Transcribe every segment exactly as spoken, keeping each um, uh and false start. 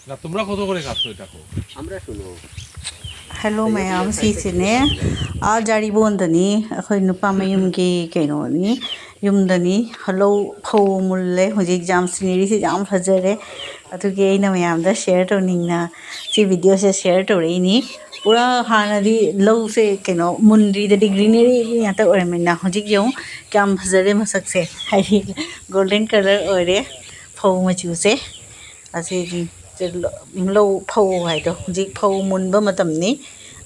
না, তোমরা কত করে কাটছো এটা কো? আমরা শুনো। ꯍꯦꯜꯂꯣ ꯃꯌꯥꯝ, ꯁꯤꯁꯤꯅꯦ ꯑꯥ ꯖꯥꯔꯤꯕꯣꯟꯗꯅꯤ, ꯑꯩꯈꯣꯏ ꯅꯨꯄꯥ ꯃꯌꯨꯝꯒꯤ ꯀꯩꯅꯣꯅꯤ, ꯌꯨꯝꯗꯅꯤ꯫ ꯂꯧ ꯐꯧ ꯃꯨꯜꯂꯦ ꯍꯧꯖꯤꯛ, ꯌꯥꯝ ꯁꯤꯅꯔꯤꯁꯦ ꯌꯥꯝ ꯐꯖꯔꯦ꯫ ꯑꯗꯨꯒꯤ ꯑꯩꯅ ꯃꯌꯥꯝꯗ ꯁꯤꯌꯔ ꯇꯧꯅꯤꯡꯅ ꯁꯤ ꯚꯤꯗꯤꯑꯣꯁꯦ ꯁꯤꯌꯔ ꯇꯧꯔꯛꯏꯅꯤ꯫ ꯄꯨꯔꯥ ꯍꯥꯟꯅꯗꯤ ꯂꯧꯁꯦ ꯀꯩꯅꯣ ꯃꯨꯟꯗ꯭ꯔꯤꯗꯗꯤ ꯒ꯭ꯔꯤꯅꯔꯤ ꯉꯥꯛꯇ ꯑꯣꯏꯔꯝꯃꯤꯅ, ꯍꯧꯖꯤꯛ ꯌꯦꯡꯉꯨ ꯀꯌꯥꯝ ꯐꯖꯔꯦ ꯃꯁꯛꯁꯦ, ꯍꯥꯏꯗꯤ ꯒꯣꯜꯗꯟ ꯀꯂꯔ ꯑꯣꯏꯔꯦ ꯐꯧ ꯃꯆꯨꯁꯦ꯫ ꯑꯁꯤꯒꯤ ꯂꯧ ꯐꯧ ꯍꯥꯏꯗꯣ ꯍꯧꯖꯤꯛ ꯐꯧ ꯃꯨꯟꯕ ꯃꯇꯝꯅꯤ꯫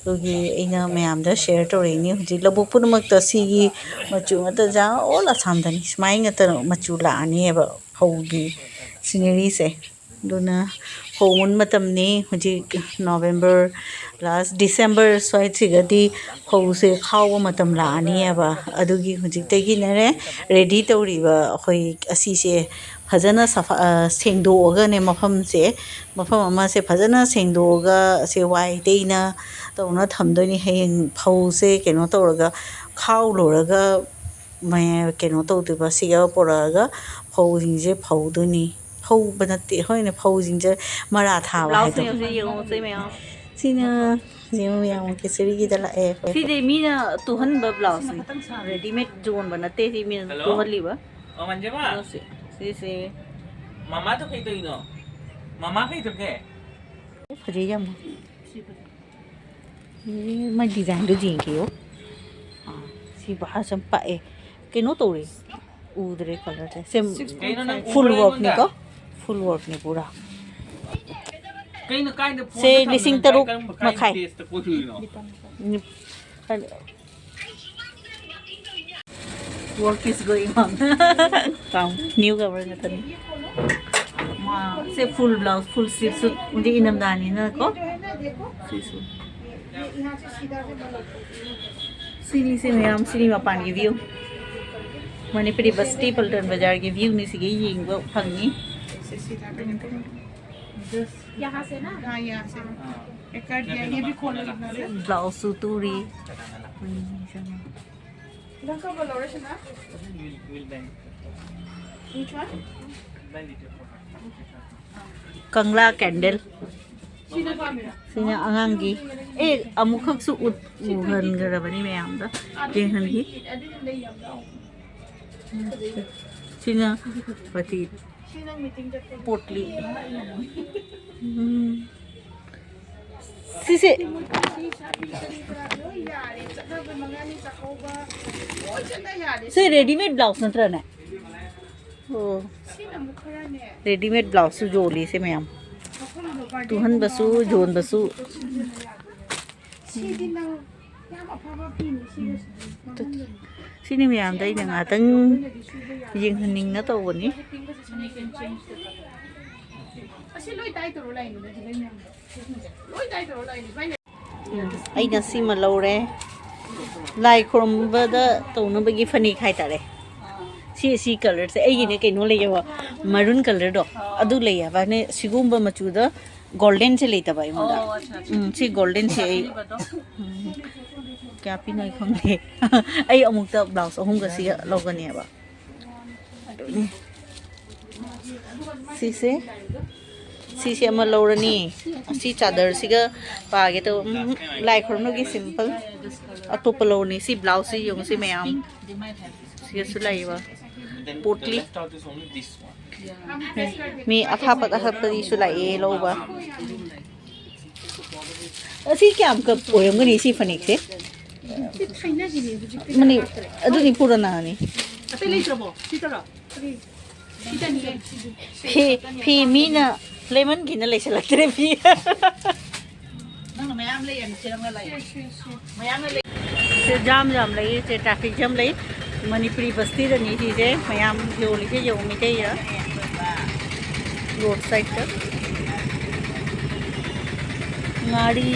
ꯑꯗꯨꯒꯤ ꯑꯩꯅ ꯃꯌꯥꯝꯗ ꯁꯤꯌꯔ ꯇꯧꯔꯛꯏꯅꯤ꯫ ꯍꯧꯖꯤꯛ ꯂꯧꯕꯨꯛ ꯄꯨꯝꯅꯃꯛꯇ ꯁꯤꯒꯤ ꯃꯆꯨ ꯉꯥꯛꯇ ꯖꯥ ꯑꯣꯜ ꯑꯁꯥꯝꯗꯅꯤ, ꯁꯨꯃꯥꯏꯅ ꯉꯥꯛꯇ ꯃꯆꯨ ꯂꯥꯛꯑꯅꯤꯕ ꯐꯧꯒꯤ ꯁꯤꯅꯔꯤꯁꯦ꯫ ꯑꯗꯨꯅ ꯐꯧ ꯃꯨꯟ ꯃꯇꯝꯅꯤ ꯍꯧꯖꯤꯛ, ꯅꯣꯕꯦꯝꯕꯔ ꯂꯥꯁ, ꯗꯤꯁꯦꯝꯕꯔ ꯁ꯭ꯋꯥꯏꯁꯤꯒꯗꯤ ꯐꯧꯁꯦ ꯈꯥꯎꯕ ꯃꯇꯝ ꯂꯥꯛꯑꯅꯤꯕ꯫ ꯑꯗꯨꯒꯤ ꯍꯧꯖꯤꯛꯇꯒꯤꯅꯅꯦ ꯔꯦꯗꯤ ꯇꯧꯔꯤꯕ ꯑꯩꯈꯣꯏ ꯑꯁꯤꯁꯦ ꯐꯖꯅ ꯁꯐꯥ ꯁꯦꯡꯗꯣꯛꯑꯒꯅꯦ ꯃꯐꯝꯁꯦ, ꯃꯐꯝ ꯑꯃꯁꯦ ꯐꯖꯅ ꯁꯦꯡꯗꯣꯛꯑꯒ ꯑꯁꯦ ꯋꯥꯏ ꯇꯩꯅ ꯇꯧꯅ ꯊꯝꯗꯣꯏꯅꯤ꯫ ꯍꯌꯦꯡ ꯐꯧꯁꯦ ꯀꯩꯅꯣ ꯇꯧꯔꯒ ꯈꯥꯎ ꯂꯣꯏꯔꯒ ꯃꯌꯥ- ꯀꯩꯅꯣ ꯇꯧꯗꯣꯏꯕ, ꯁꯤꯒ ꯄꯨꯔꯛꯑꯒ ꯐꯧꯁꯤꯡꯁꯦ ꯐꯧꯗꯣꯏꯅꯤ꯫ ꯐꯧꯕ ꯅꯠꯇꯦ, ꯍꯣꯏꯅꯦ, ꯐꯧꯁꯤꯡꯁꯦ ꯃꯔꯥ ꯊꯥꯕ ꯍꯥꯏꯗꯣ꯫ ꯕ꯭ꯂꯥꯎꯁꯁꯦ ꯌꯦꯡꯉꯣ ꯁꯤ ꯃꯌꯥꯝ꯫ ꯁꯤꯅ ꯌꯦꯡꯉꯨ ꯃꯌꯥꯝ ꯀꯦꯁꯔꯤꯒꯤꯗ ꯂꯥꯛꯑꯦ ꯑꯩꯈꯣꯏ꯫ ꯁꯤꯗꯤ ꯃꯤꯅ ꯇꯨꯍꯟꯕ ꯕ꯭ꯂꯥꯎꯁꯅꯤ, ꯔꯦꯗꯤꯃꯦꯗ ꯌꯣꯟꯕ ꯅꯠꯇꯦ ꯁꯤ ꯃꯤꯅ Hello? ꯇꯨꯍꯜꯂꯤꯕ꯫ ꯑꯣ, ꯃꯟꯖꯨꯕꯥ? ꯑꯗꯣ ꯁꯤ- ꯁꯤꯁꯦ ꯃꯃꯥꯗꯣ ꯀꯩ ꯇꯧꯔꯤꯅꯣ? ꯃꯃꯥ ꯀꯩ ꯇꯧꯒꯦ? ꯐꯖꯩ ꯌꯥꯝꯅ꯫ ꯃꯥꯏ ꯗꯤꯖꯥꯏꯟꯗꯣ ꯌꯦꯡꯒꯦꯌꯣ꯫ ꯑꯥ, ꯁꯤ ꯚꯥꯁ ꯌꯥꯝ ꯄꯥꯛꯑꯦ꯫ ꯀꯩꯅꯣ ꯇꯧꯔꯦ, ꯎꯗ꯭ꯔꯦ ꯀꯂꯔꯁꯦ꯫ ꯁꯦ ꯀꯩꯅꯣ ꯅꯪ ꯐꯨꯜ ꯎꯕ꯭ꯔꯥ ꯋꯥꯔꯛꯅꯤꯀꯣ, ꯑꯩꯉꯣꯟꯗ? ꯐꯨꯜ ꯋꯥꯔꯛꯅꯤ ꯄꯨꯔꯥ꯫ ꯀꯩꯅꯣ ꯀꯥꯏꯗ ꯐꯣꯟ ꯁꯦ, ꯊꯝꯃꯤꯅꯣ? ꯂꯤꯁꯤꯡ ꯇꯔꯨꯛ ꯀꯔꯝꯕ ꯃꯈꯥꯏ꯫ ꯀꯥꯏꯗ ꯄꯦꯖꯇ ꯀꯣꯏꯔꯨꯔꯤꯅꯣ? Work is going on. ꯀꯥꯎ, new cover ꯉꯥꯛꯇꯅꯤ꯫ ꯃꯥ, ꯁꯦ ꯐꯨꯜ ꯕ꯭ꯂꯥꯎꯁ, ꯐꯨꯜ ꯁ꯭ꯂꯤꯞꯁꯨ ꯍꯧꯖꯤꯛ ꯏꯅꯝꯗꯥꯅꯤꯅꯀꯣ꯫ ꯁꯤꯁꯨ꯫ ꯁꯤꯅꯤ, ꯁꯤ ꯃꯌꯥꯝ, ꯁꯤꯅꯤ ꯃꯄꯥꯟꯒꯤ ꯚ꯭ꯌꯨ꯫ ꯃꯅꯤꯄꯨꯔꯤ ꯕꯁꯇꯤ ꯄꯜꯇꯟ ꯕꯖꯥꯔꯒꯤ ꯚ꯭ꯌꯨꯅꯤ ꯁꯤꯒꯤ ꯌꯦꯡꯕ ꯐꯪꯉꯤ꯫ यहाँ से ना? हाँ, यहाँ से। एक कर दिया, ये भी खोलो इधर से। ꯕ꯭ꯂꯥꯎꯁꯁꯨ ꯇꯨꯔꯤ꯫ Ilang ka ba, Loresh, na? Which one? Kangla candle. ꯁꯤꯅ ꯑꯉꯥꯡꯒꯤ꯫ ꯑꯦ, ꯑꯃꯨꯛꯈꯛꯁꯨ ꯎꯠ-, ꯎꯍꯟꯈ꯭ꯔꯕꯅꯤ ꯃꯌꯥꯝꯗ꯫ ꯌꯦꯡꯍꯟꯈꯤ꯫ ꯁꯤꯅ ꯄꯇꯤ ꯄꯣꯠꯂꯤ꯫ ꯎꯝ꯫ ꯁꯤꯁꯦ꯫ ꯁꯤ ꯔꯦꯗꯤꯃꯦꯗ ꯕ꯭ꯂꯥꯎꯁ ꯅꯠꯇ꯭ꯔꯅꯦ? ꯑꯣ꯫ ꯔꯦꯗꯤꯃꯦꯗ ꯕ꯭ꯂꯥꯎꯁꯁꯨ ꯌꯣꯜꯂꯤ ꯁꯦ ꯃꯌꯥꯝ꯫ ꯇꯨꯍꯟꯕꯁꯨ, ꯌꯣꯟꯕꯁꯨ꯫ ꯁꯤꯗꯤ ꯅꯪ ꯌꯥꯝ ꯑꯐꯕ ꯐꯤꯅꯤ, ꯁꯤꯒꯁꯤꯗꯤ ꯃꯃꯜ ꯂꯩ꯫ ꯁꯤꯅꯤ ꯃꯌꯥꯝꯗ ꯑꯩꯅ ꯉꯥꯛꯇꯪ ꯌꯦꯡꯍꯟꯅꯤꯡꯅ ꯇꯧꯕꯅꯤ꯫ ꯑꯁꯤ ꯂꯣꯏ ꯇꯥꯏ ꯇꯧꯔ ꯂꯥꯛꯏꯅꯤ, ꯁꯤꯗꯩ ꯃꯌꯥꯝꯗꯣ꯫ ꯂꯣꯏ ꯇꯥꯏ ꯇꯧꯔ ꯂꯥꯛꯏꯅꯤ꯫ ꯎꯝ, ꯑꯩꯅ ꯁꯤꯃ ꯂꯧꯔꯦ꯫ ꯂꯥꯏ ꯈꯨꯔꯨꯝꯕꯗ ꯇꯧꯅꯕꯒꯤ ꯐꯅꯦꯛ ꯍꯥꯏꯇꯥꯔꯦ꯫ ꯁꯤ, ꯁꯤ ꯀꯂꯔꯁꯦ ꯑꯩꯒꯤꯅꯦ ꯀꯩꯅꯣ ꯂꯩꯌꯦꯕ, ꯃꯔꯨꯟ ꯀꯂꯔꯗꯣ ꯑꯗꯨ ꯂꯩꯌꯦꯕ꯫ ꯅꯦ ꯁꯤꯒꯨꯝꯕ ꯃꯆꯨꯗ ꯒꯣꯜꯗꯦꯟꯁꯦ ꯂꯩꯇꯕ ꯑꯩꯉꯣꯟꯗ꯫ ꯑꯣ, ꯑꯠꯆꯥ, ꯑꯠꯆꯥ꯫ ꯎꯝ, ꯁꯤ ꯒꯣꯜꯗꯦꯟꯁꯦ ꯑꯩ, ꯎꯝ, ꯀꯌꯥ ꯄꯤꯅꯣ ꯑꯩ ꯈꯪꯗꯦ꯫ ꯑꯩ ꯑꯃꯨꯛꯇ ꯕ꯭ꯂꯥꯎꯁ ꯑꯍꯨꯝꯒ ꯁꯤꯒ ꯂꯧꯒꯅꯦꯕ꯫ ꯑꯗꯨꯅꯤ꯫ ꯁꯤꯁꯦ, ꯁꯤꯁꯦ ꯑꯃ ꯂꯧꯔꯅꯤ꯫ ꯑꯁꯤ ꯆꯥꯗꯔꯁꯤꯒ ꯄꯥꯒꯦ ꯇꯧꯕ꯫ ꯎꯝ, ꯂꯥꯏ ꯈꯨꯔꯨꯝꯕꯒꯤ ꯁꯤꯝꯄꯜ ꯑꯇꯣꯞꯄ ꯂꯧꯔꯅꯤ꯫ ꯁꯤ ꯕ꯭ꯂꯥꯎꯁꯁꯤ ꯌꯦꯡꯉꯨꯁꯤ ꯃꯌꯥꯝ꯫ ꯁꯤꯒꯁꯨ ꯂꯩꯕ ꯄꯣꯠꯂꯤ꯫ ꯃꯤ ꯑꯊꯥꯞꯄ ꯑꯊꯥꯞꯄꯗꯤꯁꯨ ꯂꯥꯛꯑꯦ ꯂꯧꯕ꯫ ꯑꯁꯤ ꯀꯌꯥꯝ ꯀꯞ ꯑꯣꯏꯔꯝꯒꯅꯤ ꯁꯤ ꯐꯅꯦꯛꯁꯦ? ꯁꯤ ꯊꯥꯏꯅꯒꯤꯅꯦ, ꯍꯧꯖꯤꯛꯇꯤ ꯃꯅꯤ-, ꯂꯥꯛꯇ꯭ꯔꯦ꯫ ꯑꯗꯨꯗꯤ ꯄꯨꯔꯅꯥꯅꯤ꯫ ꯑꯇꯩ ꯂꯩꯇ꯭ꯔꯕꯣ? ꯁꯤꯗꯔꯣ? ꯁꯤꯗꯅꯤꯌꯦ꯫ ꯐꯤ, ꯐꯤ ꯃꯤꯅ ꯂꯩꯃꯟꯈꯤꯅ ꯂꯩꯁꯜꯂꯛꯇ꯭ꯔꯦ ꯐꯤ꯫ ꯅꯪꯅ ꯃꯌꯥꯝ ꯂꯩꯔꯝꯃꯤ ꯁꯤꯔꯪꯒ ꯂꯩ꯫ ꯃꯌꯥꯝꯅ ꯂꯩ꯫ ꯁꯦ ꯖꯥꯝ ꯌꯥꯝ ꯂꯩ, ꯁꯦ ꯇ꯭ꯔꯥꯐꯤꯛ ꯖꯥꯝ ꯂꯩ꯫ ꯃꯅꯤꯄꯨꯔꯤ ꯕꯁꯇꯤꯗꯅꯤ ꯁꯤꯁꯦ ꯃꯌꯥꯝ ꯌꯣꯜꯂꯤꯁꯦ, ꯌꯦꯡꯉꯨ ꯃꯤꯇꯩꯔ꯫ ꯔꯣꯗ ꯁꯥꯏꯗꯇ ꯉꯥꯔꯤ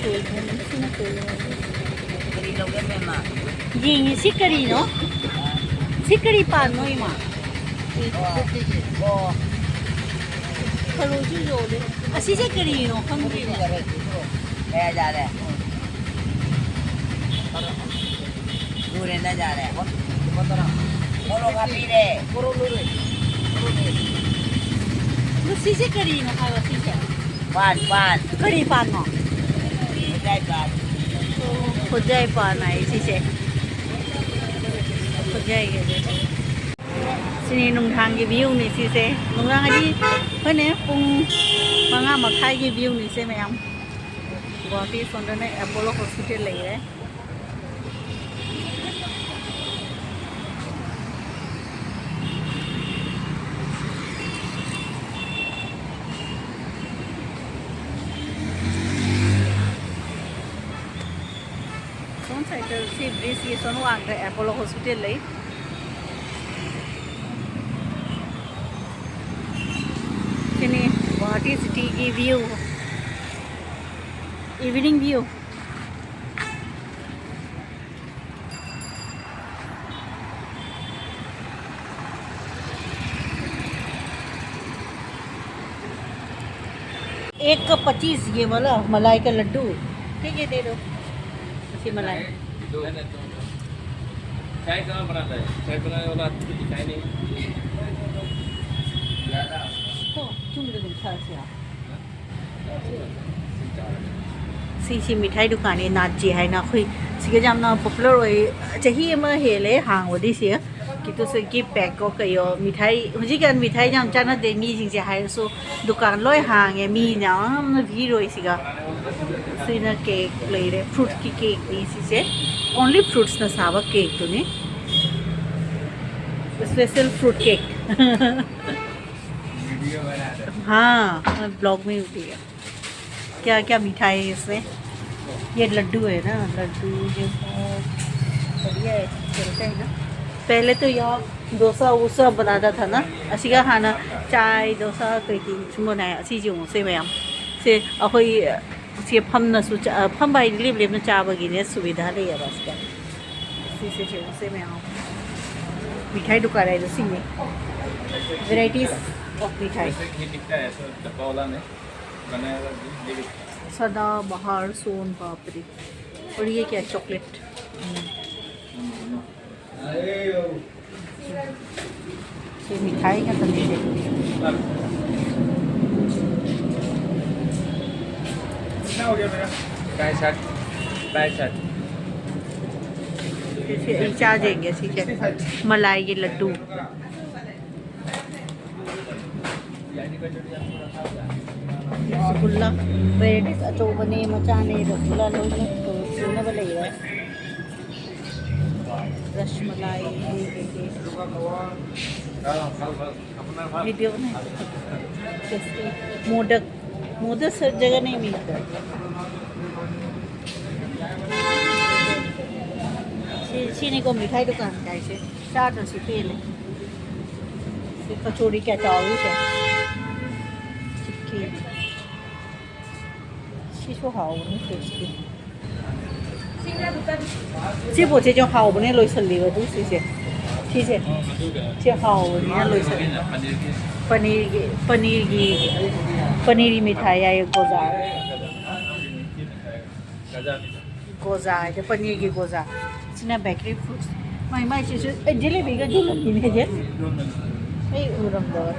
ꯁꯣꯏꯕꯨꯝ, ꯁꯤꯅ ꯁꯣꯏꯕꯨꯝ꯫ ꯀꯔꯤ ꯂꯧꯒꯦ, ꯃꯦꯝꯃ? ꯌꯦꯡꯉꯤ, ꯁꯤ ꯀꯔꯤꯅꯣ? ꯁꯤ ꯀꯔꯤ ꯄꯥꯟꯅꯣ, ꯏꯃꯥ? ꯑꯣ꯫ ꯊꯔꯣꯏꯁꯨ ꯌꯣꯜꯂꯦ꯫ ꯑꯁꯤꯁꯦ ꯀꯔꯤꯅꯣ ꯈꯪꯗꯦꯕ꯫ ꯀꯌꯥ ꯌꯥꯔꯦ? ꯁꯨꯔꯦꯅ ꯌꯥꯔꯦ꯫ ꯃꯣꯔꯣꯛ ꯍꯥꯞꯄꯤꯔꯦ꯫ ꯁꯤꯁꯦ ꯀꯔꯤꯅꯣ ꯍꯥꯏꯕ ꯁꯤꯁꯦ? ꯄꯥꯟ, ꯄꯥꯟ꯫ ꯀꯔꯤ ꯄꯥꯟꯅꯣ? ꯈꯨꯖꯥꯏ ꯄꯥꯟ꯫ ꯈꯨꯖꯥꯏ ꯄꯥꯟ ꯍꯥꯏ ꯁꯤꯁꯦ꯫ ꯈꯨꯖꯥꯏꯒꯤ꯫ ꯁꯤꯅꯤ ꯅꯨꯡꯗꯥꯡꯒꯤ ꯚ꯭ꯌꯨꯅꯤ ꯁꯤꯁꯦ꯫ ꯅꯨꯡꯗꯥꯡ ꯍꯥꯏꯗꯤ ꯑꯩꯈꯣꯏꯅꯦ ꯄꯨꯡ ꯃꯉꯥ ꯃꯈꯥꯏꯒꯤ ꯚ꯭ꯌꯨꯅꯤ ꯁꯦ ꯃꯌꯥꯝ꯫ ꯒꯨꯋꯥꯍꯥꯇꯤ ꯁꯣꯝꯗꯅ ꯑꯦꯄꯣꯂꯣ ꯍꯣꯁꯄꯤꯇꯥꯜ ꯂꯩꯔꯦ꯫ ꯁꯣꯝ ꯁꯥꯏꯗ ꯁꯤ ꯕ꯭ꯔꯤꯖꯀꯤ ꯁꯣꯝ ꯋꯥꯡꯗ ꯑꯦꯄꯣꯂꯣ ꯍꯣꯁꯄꯤꯇꯥꯜ ꯂꯩ꯫ ꯁꯤꯅꯤ ꯒꯨꯋꯥꯍꯥꯇꯤ ꯁꯤꯇꯤꯒꯤ ꯚ꯭ꯌꯨ, ꯏꯚꯤꯅꯤꯡ ꯚ꯭ꯌꯨ꯫ एक का पच्चीस, ये वाला मलाई का लड्डू। ठीक है, दे दो। ऐसी मलाई। चाय कहाँ बनाता है? चाय बनाने वाला आदमी तो दिखाई नहीं। तो तुम लोग खा से आओ। ꯁꯤꯁꯤ ꯃꯤꯊꯥꯏ ꯗꯨꯀꯥꯟꯅꯦ, ꯅꯥꯠꯖꯤ ꯍꯥꯏꯅ꯫ ꯑꯩꯈꯣꯏ ꯁꯤꯒ ꯌꯥꯝꯅ ꯄꯣꯄꯨꯂꯔ ꯑꯣꯏ, ꯆꯍꯤ ꯑꯃ ꯍꯦꯜꯂꯦ ꯍꯥꯡꯕꯗꯤ ꯁꯤ꯫ ꯀꯤꯇꯨꯁꯨ ꯒꯤꯐ ꯄꯦꯛꯀꯣ ꯀꯩꯌꯣ, ꯃꯤꯊꯥꯏ, ꯍꯧꯖꯤꯛꯀꯥꯟ ꯃꯤꯊꯥꯏ ꯌꯥꯝ ꯆꯥꯟꯅꯗꯦ ꯃꯤꯁꯤꯡꯁꯦ ꯍꯥꯏꯔꯁꯨ, ꯗꯨꯀꯥꯟ ꯂꯣꯏ ꯍꯥꯡꯉꯦ, ꯃꯤ ꯌꯥꯝꯅ ꯚꯤꯔ ꯑꯣꯏ ꯁꯤꯒ꯫ ꯁꯤꯅ ꯀꯦꯛ ꯂꯩꯔꯦ, ꯐ꯭ꯔꯨꯠꯀꯤ ꯀꯦꯛꯅꯤ ꯁꯤꯁꯦ, ꯑꯣꯟꯂꯤ ꯐ꯭ꯔꯨꯠꯁꯅ ꯁꯥꯕ ꯀꯦꯛꯇꯨꯅꯤ꯫ Special fruit cake. हाँ, मैं ब्लॉग में ही होती है। क्या क्या मिठाई है इसमें? ये लड्डू है ना, लड्डू ये सब बढ़िया है, चलते हैं ना। पहले तो यहाँ डोसा वोसा बनाता था ना, ꯑꯁꯤꯒ ꯍꯥꯟꯅ ꯆꯥꯏ ꯗꯣꯁꯥ ꯀꯩꯀꯩ ꯁꯨꯝ ꯕꯅꯥꯏ꯫ ꯑꯁꯤꯁꯦ ꯌꯦꯡꯉꯨꯁꯦ ꯃꯌꯥꯝ꯫ ꯁꯦ ꯑꯩꯈꯣꯏ ꯁꯦ ꯐꯝꯅꯁꯨ ꯆꯥ-, ꯐꯝꯕ ꯍꯥꯏꯗꯤ ꯂꯦꯞ ꯂꯦꯞꯅ ꯆꯥꯕꯒꯤꯅꯦ ꯁꯨꯕꯤꯙꯥ ꯂꯩꯌꯦꯕ ꯑꯁꯤꯗ꯫ ꯁꯤꯁꯦ ꯌꯦꯡꯉꯨꯁꯦ ꯃꯌꯥꯝ꯫ ꯃꯤꯊꯥꯏ ꯗꯨꯀꯥꯟ ꯍꯥꯏꯗꯣ ꯁꯤꯅꯤ꯫ Varieties of मिठाई। जैसे कि दिखता है, ऐसा डब्बा वाला में बनाया हुआ भी, ये भी। सदाबहार, सोन पापड़ी। और ये क्या है? चॉकलेट। ꯁꯤ ꯃꯤꯊꯥꯏ ꯉꯥꯛꯇꯅꯤꯁꯦ꯫ ꯀꯥꯏ ꯁꯥꯠ? ꯀꯥꯏ ꯁꯥꯠ? ꯁꯤ ꯑꯩ ꯆꯥꯖꯒꯦ ꯁꯤꯁꯦ꯫ ꯃꯂꯥꯏꯒꯤ ꯂꯗꯨ꯫ ꯔꯁꯒꯨꯜꯂꯥ꯫ ꯚꯦꯔꯥꯏꯇꯤꯁ ꯑꯆꯧꯕꯅꯦ, ꯃꯆꯥꯅꯦ, ꯔꯁꯒꯨꯜꯂꯥ ꯂꯣꯏꯅ ꯁꯨꯅꯕ ꯂꯩꯔꯦ꯫ ꯔꯁꯃꯂꯥꯏ, ꯀꯩꯀꯩ꯫ वीडियो बनाइए। मोदक, मोदक सब जगह नहीं मिलता। ꯁꯤ, ꯁꯤꯅꯤꯀꯣ ꯃꯤꯊꯥꯏ ꯗꯨꯀꯥꯟ ꯀꯥꯏꯁꯦ꯫ ꯆꯥꯗ꯭ꯔꯁꯨ ꯄꯦꯜꯂꯦ꯫ ꯁꯤ ꯀꯆꯣꯔꯤ ꯀꯌꯥ ꯆꯥꯎꯋꯤ ꯁꯦ꯫ ꯆꯤꯛꯀꯤ꯫ ꯁꯤꯁꯨ ꯍꯥꯎꯕꯅꯤ ꯇꯦꯁꯇꯤ꯫ ꯁꯤ ꯄꯣꯠꯁꯦ ꯌꯥꯝ ꯍꯥꯎꯕꯅꯦ, ꯂꯣꯏꯁꯜꯂꯤꯕ ꯑꯗꯨ ꯁꯤꯁꯦ꯫ ꯁꯤꯁꯦ꯫ ꯁꯤ ꯍꯥꯎꯕꯅꯤꯅ ꯂꯣꯏꯁꯜꯂꯤ꯫ ꯄꯅꯤꯔꯒꯤ, ꯄꯅꯤꯔꯒꯤ, ꯄꯅꯤꯔꯒꯤ ꯃꯤꯊꯥꯏ ꯍꯥꯏꯌꯦ ꯒꯣꯖꯥ꯫ ꯒꯣꯖꯥ ꯍꯥꯏꯗꯤ ꯄꯅꯤꯔꯒꯤ ꯒꯣꯖꯥ꯫ ꯁꯤꯅ ꯕꯦꯀꯔꯤ ꯐ꯭ꯔꯨꯠꯁ꯫ ꯃꯥꯏ, ꯃꯥꯏꯁꯤꯁꯨ, ꯑꯦ, ꯖꯤꯂꯤꯕꯤꯒ ꯌꯣꯜꯂꯝꯃꯤꯅꯦ ꯍꯧꯖꯤꯛ꯫ ꯑꯩ ꯎꯔꯝꯗꯕ꯫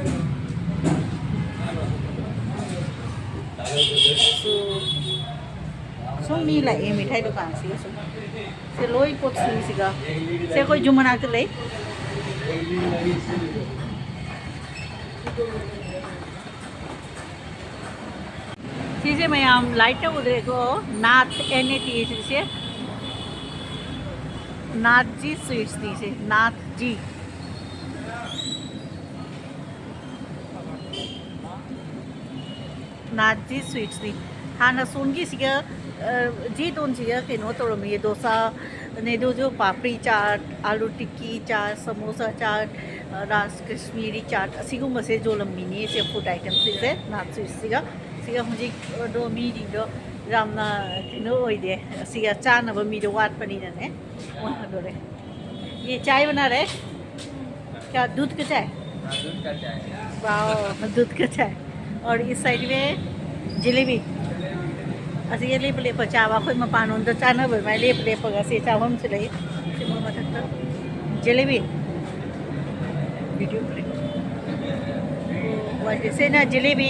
ꯁꯨ-, ꯁꯨꯝ ꯃꯤ ꯂꯥꯛꯑꯦ ꯃꯤꯊꯥꯏ ꯗꯨꯀꯥꯟꯁꯤꯒ ꯁꯨꯝ꯫ ꯁꯤ ꯂꯣꯏ ꯄꯣꯠ ꯁꯨꯏꯁꯤꯒ꯫ ꯁꯦ ꯑꯩꯈꯣꯏ ꯖꯨ ꯃꯅꯥꯛꯇ ꯂꯩ꯫ ꯁꯤꯁꯦ ꯃꯌꯥꯝ ꯂꯥꯏꯠꯇ ꯎꯗ꯭ꯔꯦꯀꯣ, ꯅꯥꯠ ꯑꯦꯟ ꯑꯦ ꯇꯤ ꯁꯤꯁꯦ, ꯅꯥꯠ ꯖꯤ ꯁ꯭ꯋꯤꯠꯁꯅꯤ ꯁꯦ, ꯅꯥꯠ ꯖꯤ꯫ ꯅꯥꯠ ꯖꯤ ꯁ꯭ꯋꯤꯠꯁꯅꯤ꯫ ꯍꯥꯟꯅ ꯁꯣꯝꯒꯤꯁꯤꯒ, ꯑ, ꯖꯤ ꯇꯣꯟꯁꯤꯒ ꯀꯩꯅꯣ ꯇꯧꯔꯝꯃꯤ, ꯗꯣꯁꯥ, ꯑꯗꯩꯗꯨꯁꯨ ꯄꯥꯄ꯭ꯔꯤ ꯆꯥꯠ, ꯑꯥꯂꯨ ꯇꯤꯛꯀꯤ ꯆꯥꯠ, ꯁꯃꯣꯁꯥ ꯆꯥꯠ, ꯑ, ꯔꯥꯁ ꯀꯥꯁꯃꯤꯔꯤ ꯆꯥꯠ, ꯑꯁꯤꯒꯨꯝꯕꯁꯦ ꯌꯣꯜꯂꯝꯃꯤꯅꯤ ꯁꯦ, ꯐꯨꯗ ꯑꯥꯏꯇꯦꯝꯁꯤꯡꯁꯦ ꯅꯥꯠ ꯁ꯭ꯋꯤꯠꯁꯤꯒ꯫ ꯁꯤꯒ ꯍꯧꯖꯤꯛ ꯑꯗꯣ ꯃꯤꯁꯤꯡꯗꯣ ꯌꯥꯝꯅ ꯀꯩꯅꯣ ꯑꯣꯏꯗꯦ, ꯑꯁꯤꯒ ꯆꯥꯅꯕ ꯃꯤꯗꯣ ꯋꯥꯠꯄꯅꯤꯅꯅꯦ, ꯋꯥꯗꯣꯔꯦ꯫ ये चाय बना रहे? क्या दूध का चाय? हाँ, दूध का चाय। वाओ, दूध का चाय। और इस साइड में जलेबी। ꯑꯁꯤꯒ ꯂꯦꯞꯄ ꯂꯦꯞꯄ ꯆꯥꯕ, ꯑꯩꯈꯣꯏ ꯃꯄꯥꯟꯂꯣꯝꯗ ꯆꯥꯅꯕ ꯑꯗꯨꯃꯥꯏꯅ ꯂꯦꯞꯄ ꯂꯦꯞꯄꯒ ꯁꯤ ꯆꯥꯐꯝꯁꯨ ꯂꯩ꯫ ꯁꯤ ꯃꯣꯏ ꯃꯊꯛꯇ ꯖꯦꯂꯦꯕꯤ꯫ Video click. वाइट, सेना जलेबी।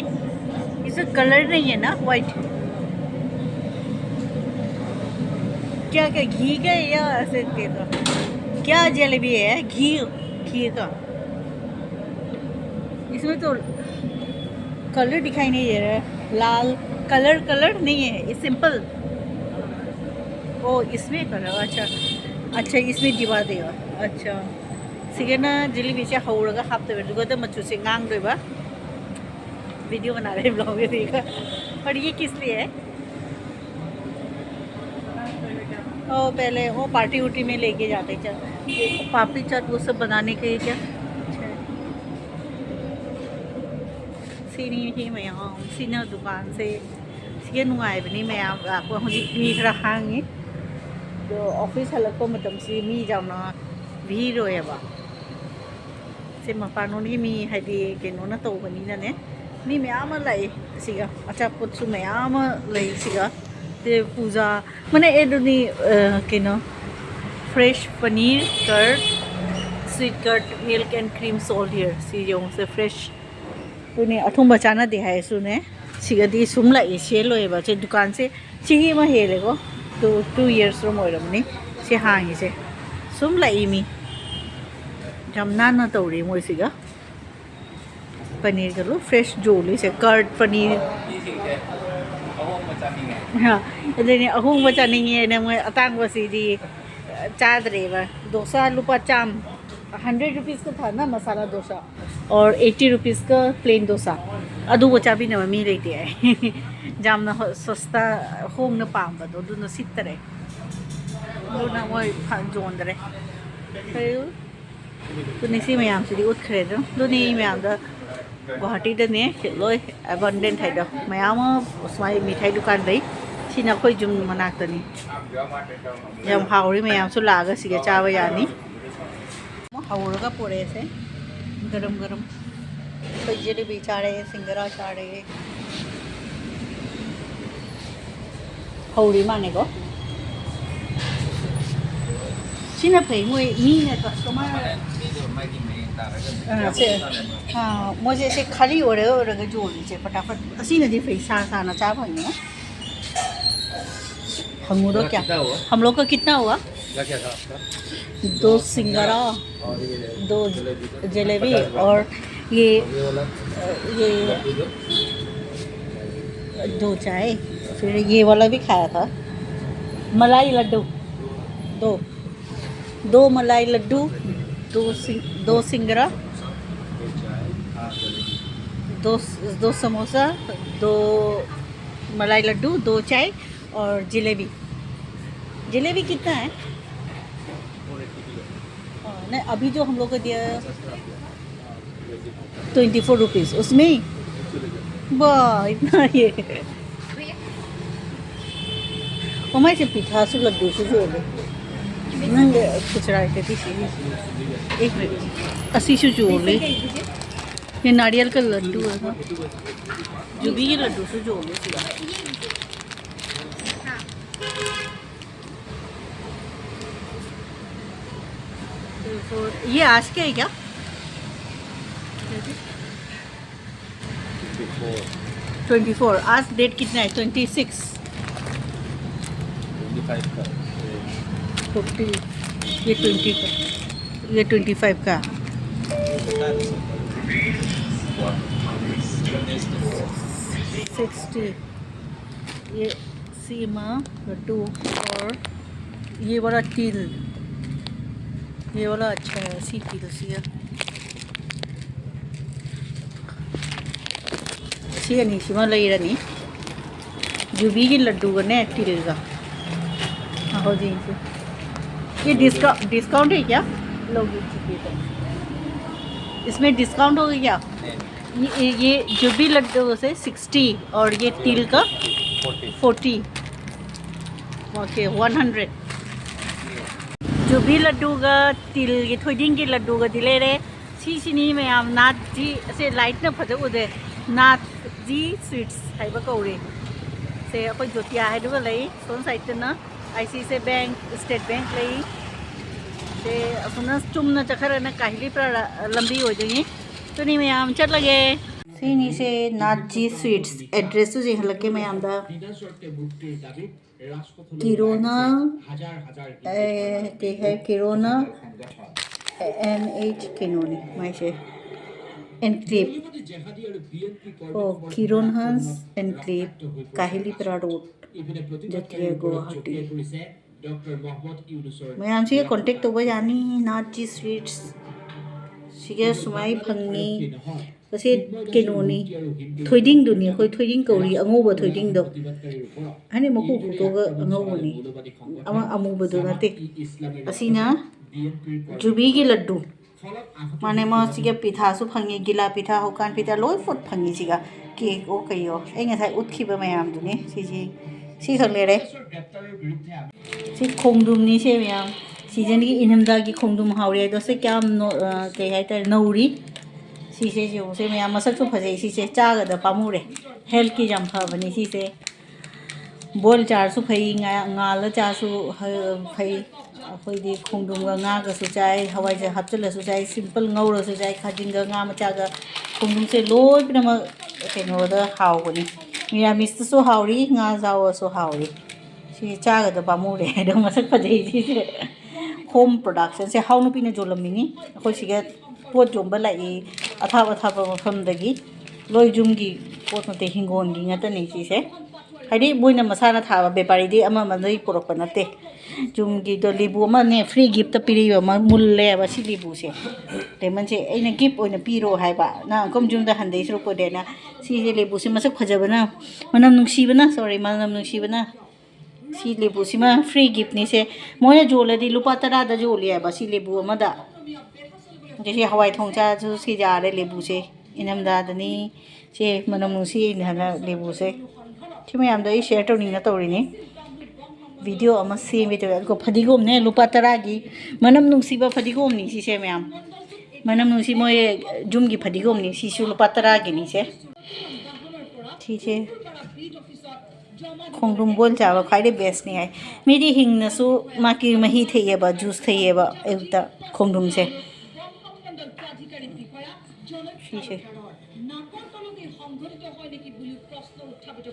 इसका कलर नहीं है ना, वाइट। क्या क्या घी का है या ऐसे के तो? क्या जलेबी है? घी, घी का। इसमें तो कलर दिखाई नहीं दे रहा है। लाल कलर, कलर नहीं है, ये सिंपल। ओ, इसमें कलर, अच्छा। अच्छा, इसमें दिवा देगा। अच्छा, ꯁꯤꯒꯅ ꯖꯤꯂꯤꯕꯤꯁꯦ ꯍꯧꯔꯒ ꯍꯥꯞꯇꯣꯏꯕ, ꯑꯗꯨꯒ ꯃꯆꯨꯁꯦ ꯉꯥꯡꯗꯣꯏꯕ꯫ वीडियो बना रहे हैं, ब्लॉग में देखा। और ये किस लिए है? ओ, पहले वो पार्टी उर्टी में लेके जाते क्या? पापड़ी चाट वो सब बनाने के लिए क्या? अच्छा। ꯁꯤꯅꯤ ꯁꯤ ꯃꯌꯥꯝ, ꯁꯤꯅ ꯗꯨꯀꯥꯟꯁꯦ꯫ ꯁꯤꯒ ꯅꯨꯡꯉꯥꯏꯕꯅꯤ ꯃꯌꯥꯝ ꯂꯥꯛꯄ꯫ ꯍꯧꯖꯤꯛ ꯃꯤ ꯈꯔ ꯍꯥꯡꯉꯤ꯫ ꯑꯗꯣ ꯑꯣꯐꯤꯁ ꯍꯜꯂꯛꯄ ꯃꯇꯝꯁꯤ ꯃꯤ ꯌꯥꯝꯅ ꯚꯤꯔ ꯑꯣꯏꯌꯦꯕ꯫ ꯁꯦ ꯃꯄꯥꯟꯂꯣꯝꯒꯤ ꯃꯤ, ꯍꯥꯏꯗꯤ ꯀꯩꯅꯣꯅ ꯇꯧꯕꯅꯤꯅꯅꯦ, ꯃꯤ ꯃꯌꯥꯝ ꯑꯃ ꯂꯥꯛꯏ꯫ ꯁꯤꯒ ꯑꯆꯥꯄꯣꯠꯁꯨ ꯃꯌꯥꯝ ꯑꯃ ꯂꯩ꯫ ꯁꯤꯒ ꯁꯦ ꯄꯨꯖꯥ, ꯃꯅꯦ, ꯑꯦꯗꯨꯅꯤ, ꯑ, ꯀꯩꯅꯣ, fresh paneer, curd, sweet curd, milk and cream, all here꯫ ꯁꯤ ꯌꯦꯡꯉꯨꯁꯦ, fresh꯫ ꯑꯗꯨꯅꯦ, ꯑꯊꯨꯝꯕ ꯆꯥꯅꯗꯦ ꯍꯥꯏꯔꯁꯨꯅꯦ, ꯁꯤꯒꯗꯤ ꯁꯨꯝ ꯂꯥꯛꯏ, ꯁꯦꯜ ꯑꯣꯏꯌꯦꯕ꯫ ꯁꯤ ꯗꯨꯀꯥꯟꯁꯦ ꯆꯍꯤ ꯑꯃ ꯍꯦꯜꯂꯦꯀꯣ, ꯇꯨ, ꯇꯨ ꯌꯔꯁ ꯔꯣꯝ ꯑꯣꯏꯔꯝꯃꯅꯤ ꯁꯤ ꯍꯥꯡꯉꯤꯁꯦ꯫ ꯁꯨꯝ ꯂꯥꯛꯏ ꯃꯤ, ꯌꯥꯝ ꯅꯥꯟꯅ ꯇꯧꯔꯤ ꯃꯣꯏꯁꯤꯒ꯫ ꯄꯅꯤꯔꯒ ꯂꯣꯏ ꯐ꯭ꯔꯦꯁ ꯌꯣꯜꯂꯤꯁꯦ, ꯀꯔꯗ ꯄꯅꯤꯔ꯫ ꯃꯤꯁꯤꯡꯁꯦ ꯑꯍꯣꯡꯕ ꯆꯥꯅꯤꯡꯉꯦ꯫ ꯍꯥ, ꯑꯗꯨꯅꯦ, ꯑꯍꯣꯡꯕ ꯆꯥꯅꯤꯡꯉꯦꯅ ꯃꯣꯏ ꯑꯇꯥꯡꯕꯁꯤꯗꯤ ꯆꯥꯗ꯭ꯔꯦꯕ꯫ ꯗꯣꯁꯥ ꯂꯨꯄꯥ ꯆꯥꯝ, ꯍꯟꯗ꯭ꯔꯦꯠ ꯔꯨꯄꯤꯁꯀ ꯊꯥꯅ ꯃꯁꯥꯂꯥ ꯗꯣꯁꯥ꯫ ꯑꯣꯔ ꯑꯩꯠꯇꯤ ꯔꯨꯄꯤꯁꯀ ꯄ꯭ꯂꯦꯟ ꯗꯣꯁꯥ꯫ ꯑꯗꯨꯕꯨ ꯆꯥꯕꯤꯅꯕ ꯃꯤ ꯂꯩꯇꯦ ꯑꯩ꯫ ꯌꯥꯝꯅ ꯍꯣ-, ꯁꯁꯇꯥ, ꯍꯣꯡꯅ ꯄꯥꯝꯕꯗꯣ ꯑꯗꯨꯅ ꯁꯤꯠꯇꯔꯦ꯫ ꯑꯗꯨꯅ ꯃꯣꯏ ꯐ-, ꯌꯣꯟꯗꯔꯦ꯫ ꯑꯗꯨꯅꯦ ꯁꯤ ꯃꯌꯥꯝꯁꯤꯗꯤ ꯎꯠꯈ꯭ꯔꯦ ꯑꯗꯨꯝ꯫ ꯑꯗꯨꯅꯦ ꯑꯩ ꯃꯌꯥꯝꯗ ꯒꯨꯋꯥꯍꯥꯇꯤꯗꯅꯦ ꯂꯣꯏ ꯑꯦꯕꯟꯗꯦꯟ ꯍꯥꯏꯗꯣ ꯃꯌꯥꯝ ꯑꯃ ꯁꯨꯃꯥꯏꯅ ꯃꯤꯊꯥꯏ ꯗꯨꯀꯥꯟ ꯂꯩ꯫ ꯁꯤꯅ ꯑꯩꯈꯣꯏ ꯌꯨꯝ ꯃꯅꯥꯛꯇꯅꯤ꯫ ꯌꯥꯝ ꯍꯥꯎꯔꯤ, ꯃꯌꯥꯝꯁꯨ ꯂꯥꯛꯑꯒ ꯁꯤꯒ ꯆꯥꯕ ꯌꯥꯅꯤ꯫ ꯍꯧꯔꯒ ꯄꯨꯔꯛꯑꯦꯁꯦ ꯒꯔꯝ ꯒꯔꯝ꯫ ꯑꯩꯈꯣꯏ ꯖꯤꯂꯤꯕꯤ ꯆꯥꯔꯦ, ꯁꯤꯡꯒꯔꯥ ꯆꯥꯔꯦ꯫ ꯍꯧꯔꯤ ꯃꯥꯅꯦꯀꯣ꯫ ꯁꯤꯅ ꯐꯩ, ꯃꯣꯏ ꯃꯤꯅ ꯀꯁꯇꯃꯔ꯫ ꯃꯤꯗꯣ ꯃꯥꯒꯤ ꯃꯌꯦꯡ ꯇꯥꯔꯒ ꯑꯥ, ꯁꯦ꯫ ꯑꯥ, ꯃꯣꯏꯁꯦ ꯁꯦ ꯈꯥꯂꯤ ꯑꯣꯏꯔꯒ ꯑꯣꯏꯔꯒ ꯌꯣꯜꯂꯤꯁꯦ ꯐꯇꯥꯐꯠ꯫ ꯑꯁꯤꯅꯗꯤ ꯐꯩ, ꯁꯥ ꯁꯥꯅ ꯆꯥ ꯐꯪꯉꯤꯅ꯫ अंगूरों क्या? कितना हुआ? हम लोग का कितना हुआ? क्या क्या था आपका? दो सिंगरा, और ये दो जलेबी था? जलेबी पचास ग्राम। और ये और ये वाला ये लड्डू दो। दो चाय, फिर ये वाला भी खाया था, मलाई लड्डू, दो दो मलाई लड्डू, दो सिं, दो सिंगरा, दो दो समोसा, दो मलाई लड्डू, दो चाय और जलेबी। जलेबी कितना है? हाँ, नहीं, अभी जो हम लोग को दिया ट्वेंटी फोर रुपीज़, उसमें ही वाह, इतना ये। ओमाइसे ꯄꯤꯊꯥꯁꯨ ꯂꯗꯨꯁꯨ ꯌꯣꯜꯂꯦ꯫ ꯅꯪꯒꯤ ꯈꯨꯆꯔꯥꯏꯗꯗꯤ ꯁꯤꯒꯤ ꯑꯦ, ꯑꯁꯤꯁꯨ ꯌꯣꯜꯂꯦ꯫ ये नारियल का लड्डू है ना, जो भी ये लड्डू से जो होंगे। ये आज के है क्या? Twenty four. आज डेट कितना है? Twenty six. ट्वेंटी फाइव का। फोर्टी। ये ट्वेंटी का, ये ट्वेंटी फाइव का। सिक्सटी। ये सीमा लड्डू और ये वाला तिल, ये वाला अच्छा है, सी तिल सी है। ꯁꯤ ꯑꯅꯤꯁꯤꯃ ꯂꯩꯔꯅꯤ꯫ ꯌꯨꯕꯤꯒꯤ ꯂꯗꯨꯒꯅꯦ ꯇꯤꯜꯒ꯫ ꯍꯧꯖꯤꯛꯁꯦ, ये डिस्काउंट, डिस्काउंट है क्या? लोग इसमें डिस्काउंट होगा क्या? ये, ये जो भी लड्डू से सिक्सटी और ये तिल का फोर्टी। Okay, one hundred. ꯌꯨꯕꯤ ꯂꯗꯨꯒ ꯇꯤꯜꯒꯤ, ꯊꯣꯏꯗꯤꯡꯒꯤ ꯂꯗꯨꯒꯗꯤ ꯂꯩꯔꯦ꯫ ꯁꯤꯁꯤꯅꯤ ꯃꯌꯥꯝ, ꯅꯥꯠꯁꯤ ꯑꯁꯦ ꯂꯥꯏꯠꯅ ꯐꯖ ꯎꯗꯦ꯫ ꯅꯥꯠꯁꯤ ꯁ꯭ꯋꯤꯠꯁ ꯍꯥꯏꯕ ꯀꯧꯔꯦ꯫ ꯁꯦ ꯑꯩꯈꯣꯏ ꯖꯣꯇꯤꯌꯥ ꯍꯥꯏꯗꯨꯒ ꯂꯩ꯫ ꯁꯣꯝ ꯁꯥꯏꯠꯇꯅ I C I C I bank, state bank ꯂꯩ꯫ ꯁꯦ ꯑꯁꯣꯝꯅ ꯆꯨꯝꯅ ꯆꯠꯈ꯭ꯔꯅ ꯀꯥꯍꯤꯂꯤ ꯄ꯭ꯔꯥ ꯂꯝꯕꯤ ꯑꯣꯏꯗꯣꯏꯅꯤ꯫ ꯑꯗꯨꯅꯤ ꯃꯌꯥꯝ, ꯆꯠꯂꯒꯦ꯫ ꯁꯤꯅꯤꯁꯦ ꯅꯥꯠꯖꯤ ꯁ꯭ꯋꯤꯠꯁ, ꯑꯦꯗ꯭ꯔꯦꯁꯁꯨ ꯌꯦꯡꯍꯜꯂꯛꯀꯦ ꯃꯌꯥꯝꯗ꯫ ꯀꯤꯔꯣꯅ, ꯑꯦ, ꯀꯩ ꯍꯥꯏ, ꯀꯤꯔꯣꯅ, ꯑꯦꯟ ꯑꯩꯆ ꯀꯩꯅꯣꯅꯤ ꯃꯥꯏꯁꯦ, ꯑꯦꯟꯀ꯭ꯂꯦꯞ꯫ ꯑꯣ, ꯀꯤꯔꯣꯟ ꯍꯟꯁ ꯑꯦꯟꯀ꯭ꯂꯦꯞ, ꯀꯥꯍꯤꯂꯤꯄꯔꯥ ꯔꯣꯗ, ꯖꯇꯤꯌꯥ, ꯒꯨꯋꯥꯍꯥꯇꯤ꯫ ꯃꯌꯥꯝꯁꯤꯒ ꯀꯣꯟꯇꯦꯛ ꯇꯧꯕ ꯌꯥꯅꯤ꯫ ꯅꯥꯠꯖꯤ ꯁ꯭ꯋꯤꯠꯁ ꯁꯤꯒ ꯁꯨꯃꯥꯏ ꯐꯪꯉꯤ꯫ ꯑꯁꯤ ꯀꯩꯅꯣꯅꯤ, ꯊꯣꯏꯗꯤꯡꯗꯨꯅꯤ, ꯑꯩꯈꯣꯏ ꯊꯣꯏꯗꯤꯡ ꯀꯧꯔꯤ, ꯑꯉꯧꯕ ꯊꯣꯏꯗꯤꯡꯗꯣ꯫ ꯍꯥꯏꯗꯤ ꯃꯀꯨ ꯈꯣꯛꯇꯣꯛꯑꯒ ꯑꯉꯧꯕꯅꯤ, ꯑꯃ ꯑꯃꯨꯕꯗꯨ ꯅꯠꯇꯦ꯫ ꯑꯁꯤꯅ ꯖꯨꯕꯤꯒꯤ ꯂꯗꯨ꯫ ꯃꯥꯅꯦ, ꯃꯥ ꯁꯤꯒ ꯄꯤꯊꯥꯁꯨ ꯐꯪꯉꯤ, ꯒꯤꯂꯥ ꯄꯤꯊꯥ, ꯍꯧꯀꯥꯟ ꯄꯤꯊꯥ, ꯂꯣꯏ ꯄꯣꯠ ꯐꯪꯉꯤ ꯁꯤꯒ꯫ ꯀꯦꯛ ꯑꯣ ꯀꯩꯌꯣ, ꯑꯩ ꯉꯁꯥꯏ ꯎꯠꯈꯤꯕ ꯃꯌꯥꯝꯗꯨꯅꯤ꯫ ꯁꯤꯁꯤ, ꯁꯤ ꯈꯛ ꯂꯩꯔꯦ꯫ ꯁꯤ ꯈꯣꯡꯗ꯭ꯔꯨꯝꯅꯤ ꯁꯦ ꯃꯌꯥꯝ꯫ ꯁꯤꯖꯟꯒꯤ ꯏꯪꯊꯝꯊꯥꯒꯤ ꯈꯣꯡꯗ꯭ꯔꯨꯝ ꯍꯥꯎꯔꯦ ꯑꯗꯣ ꯁꯤ ꯀꯌꯥꯝ ꯅꯣ-, ꯑ, ꯀꯩ ꯍꯥꯏꯇꯥꯔꯦ, ꯅꯧꯔꯤ꯫ ꯁꯤꯁꯦ ꯌꯦꯡꯉꯨꯁꯦ ꯃꯌꯥꯝ, ꯃꯁꯛꯁꯨ ꯐꯖꯩ꯫ ꯁꯤꯁꯦ ꯆꯥꯒꯗ ꯄꯥꯝꯃꯨꯔꯦ꯫ ꯍꯦꯜꯠꯀꯤ ꯌꯥꯝ ꯐꯕꯅꯤ ꯁꯤꯁꯦ꯫ ꯕꯣꯏꯜ ꯆꯥꯔꯁꯨ ꯐꯩ, ꯉꯥ-, ꯉꯥꯜꯂ ꯆꯥꯔꯁꯨ ꯍ-, ꯐꯩ꯫ ꯑꯩꯈꯣꯏꯗꯤ ꯈꯣꯡꯗ꯭ꯔꯨꯝꯒ ꯉꯥꯒꯁꯨ ꯆꯥꯏ, ꯍꯋꯥꯏꯖꯥꯔ ꯍꯥꯞꯆꯤꯜꯂꯁꯨ ꯆꯥꯏ, ꯁꯤꯝꯄꯜ ꯉꯧꯔꯁꯨ ꯆꯥꯏ, ꯈꯥꯖꯤꯡꯒ ꯉꯥ ꯃꯆꯥꯒ ꯈꯣꯡꯗ꯭ꯔꯨꯝꯁꯦ ꯂꯣꯏꯅꯃꯛ ꯀꯩꯅꯣꯗ ꯍꯥꯎꯕꯅꯤ꯫ ꯃꯤꯔꯥꯃꯤꯁꯇꯁꯨ ꯍꯥꯎꯔꯤ, ꯉꯥ ꯌꯥꯎꯔꯁꯨ ꯍꯥꯎꯔꯤ꯫ ꯁꯤ ꯆꯥꯒꯗ ꯄꯥꯝꯃꯨꯔꯦ꯫ ꯑꯗꯣ ꯃꯁꯛ ꯐꯖꯩ ꯁꯤꯁꯦ꯫ ꯍꯣꯝ ꯄ꯭ꯔꯗꯛꯁꯟꯁꯦ ꯍꯥꯎ ꯅꯨꯄꯤꯅ ꯌꯣꯜꯂꯝꯃꯤꯅꯤ꯫ ꯑꯩꯈꯣꯏ ꯁꯤꯒ ꯄꯣꯠ ꯌꯣꯟꯕ ꯂꯥꯛꯏ ꯑꯊꯥꯞ ꯑꯊꯥꯞꯄ ꯃꯐꯝꯗꯒꯤ꯫ ꯂꯣꯏ ꯌꯨꯝꯒꯤ ꯄꯣꯠ ꯅꯠꯇꯦ, ꯍꯤꯡꯒꯣꯜꯒꯤ ꯉꯥꯛꯇꯅꯤ ꯁꯤꯁꯦ꯫ ꯍꯥꯏꯗꯤ ꯃꯣꯏꯅ ꯃꯁꯥꯅ ꯊꯥꯕ, ꯕꯦꯄꯥꯔꯤꯗꯤ ꯑꯃ ꯑꯃꯗꯒꯤ ꯄꯨꯔꯛꯄ ꯅꯠꯇꯦ꯫ ꯌꯨꯝꯒꯤꯗꯣ ꯂꯦꯕꯨ ꯑꯃꯅꯦ ꯐ꯭ꯔꯤ ꯒꯤꯐꯇ ꯄꯤꯔꯛꯏꯕ ꯑꯃ ꯃꯨꯜꯂꯦꯕ ꯁꯤ ꯂꯦꯕꯨꯁꯦ꯫ ꯂꯦꯃꯟꯁꯦ ꯑꯩꯅ ꯒꯤꯐ ꯑꯣꯏꯅ ꯄꯤꯔꯣ ꯍꯥꯏꯕ, ꯅꯪ ꯑꯀꯨꯝ ꯌꯨꯝꯗ ꯍꯟꯗꯩ ꯁꯔꯨꯛꯄꯨꯗꯤꯅ꯫ ꯁꯤꯁꯦ ꯂꯦꯕꯨꯁꯦ ꯃꯁꯛ ꯐꯖꯕꯅ, ꯃꯅꯝ ꯅꯨꯡꯁꯤꯕꯅ, ꯁꯣꯔꯤ, ꯃꯅꯝ ꯅꯨꯡꯁꯤꯕꯅ꯫ ꯁꯤ ꯂꯦꯕꯨꯁꯤꯃ ꯐ꯭ꯔꯤ ꯒꯤꯐꯅꯤꯁꯦ꯫ ꯃꯣꯏꯅ ꯌꯣꯜꯂꯗꯤ ꯂꯨꯄꯥ ꯇꯔꯥꯗ ꯌꯣꯜꯂꯤ ꯍꯥꯏꯕ ꯁꯤ ꯂꯦꯕꯨ ꯑꯃꯗ꯫ ꯑꯗꯩ ꯁꯤ ꯍꯋꯥꯏ ꯊꯣꯡ ꯆꯥꯁꯨ ꯁꯤ ꯌꯥꯔꯦ ꯂꯦꯕꯨꯁꯦ꯫ ꯏꯪꯊꯝꯊꯥꯗꯅꯤ꯫ ꯁꯦ ꯃꯅꯝ ꯅꯨꯡꯁꯤ ꯏꯪꯊꯝꯊꯥ ꯂꯦꯕꯨꯁꯦ꯫ ꯁꯤ ꯃꯌꯥꯝꯗꯣ ꯑꯩ ꯁꯤꯌꯔ ꯇꯧꯅꯤꯡꯅ ꯇꯧꯔꯤꯅꯤ꯫ ꯚꯤꯗꯤꯑꯣ ꯑꯃ ꯁꯦꯝꯒꯦ ꯇꯧꯋꯦ꯫ ꯑꯗꯨꯒ ꯐꯗꯤꯒꯣꯝꯅꯦ ꯂꯨꯄꯥ ꯇꯔꯥꯒꯤ꯫ ꯃꯅꯝ ꯅꯨꯡꯁꯤꯕ ꯐꯗꯤꯒꯣꯝꯅꯤ ꯁꯤꯁꯦ ꯃꯌꯥꯝ꯫ ꯃꯅꯝ ꯅꯨꯡꯁꯤ ꯃꯣꯏ ꯌꯨꯝꯒꯤ ꯐꯗꯤꯒꯣꯝꯅꯤ꯫ ꯁꯤꯁꯨ ꯂꯨꯄꯥ ꯇꯔꯥꯒꯤꯅꯤ ꯁꯦ꯫ ꯁꯤꯁꯦ ꯈꯣꯡꯗ꯭ꯔꯨꯝ ꯕꯣꯏꯜ ꯆꯥꯕ ꯈ꯭ꯋꯥꯏꯗꯩ ꯕꯦꯁꯅꯤ ꯍꯥꯏ꯫ ꯃꯤꯗꯤ ꯍꯤꯡꯅꯁꯨ ꯃꯥꯒꯤ ꯃꯍꯤ ꯊꯛꯑꯦꯕ, ꯖꯨꯁ ꯊꯛꯑꯦꯕ ꯑꯌꯨꯛꯇ ꯈꯣꯡꯗ꯭ꯔꯨꯝꯁꯦ꯫ ꯁꯤꯁꯦ꯫ সংঘটিত হয় নেকি বুলিও প্ৰশ্ন উত্থাপিত